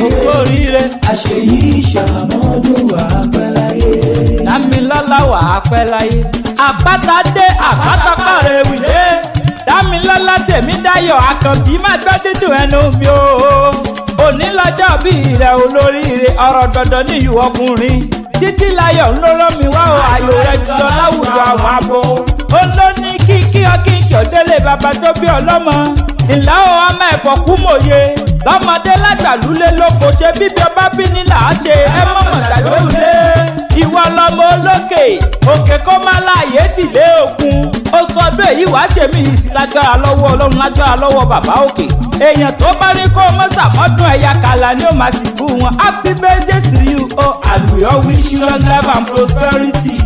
Okú oríire. Àṣeyí ṣàmọ́dún, wà pẹ́ láyé. Dámilọ́lá, wà á pẹ́ láyé. Àpáta dé, àpáta pàrọ̀ ewì dé. Dámilọ́lá Tèmídáyọ̀ Àkànbí, má gbọ́ dídùn ẹnu mi o. Òní lọ́jọ́ bí rẹ̀, olóríire, ọ̀rọ̀ dandan níyù ọkùnrin. Títí láyọ̀ ń lóró mi wá o, àyò rẹ̀ jùlọ láwùjọ àwọn abo. Ó ló ní kíkí ọkíkí òdélé bàbá tó bí ọlọ́mọ. Ìlà o, ọmọ ẹ̀fọ́ kú mòye. Lọ́mọdé lágbàlúlé lóko ṣe bíbí ọba bí ní là á ṣe ẹ mọ̀mọ̀ gbàgbé. Ìwọ lọmọ olókè òkè kó má láàyè tìlé òkun. Ó sọdún èyí, wàá ṣe mí ìsì lágbára lọ́wọ́ Ọlọ́run, lágbára lọ́wọ́ bàbá òkè. Èèyàn tó bá ní kó mọ́sàmọ́dún, ẹ̀yà kàlà ni ó máa sì bú wọn. Happy birthday to you o, and we all wish you long life and prosperity.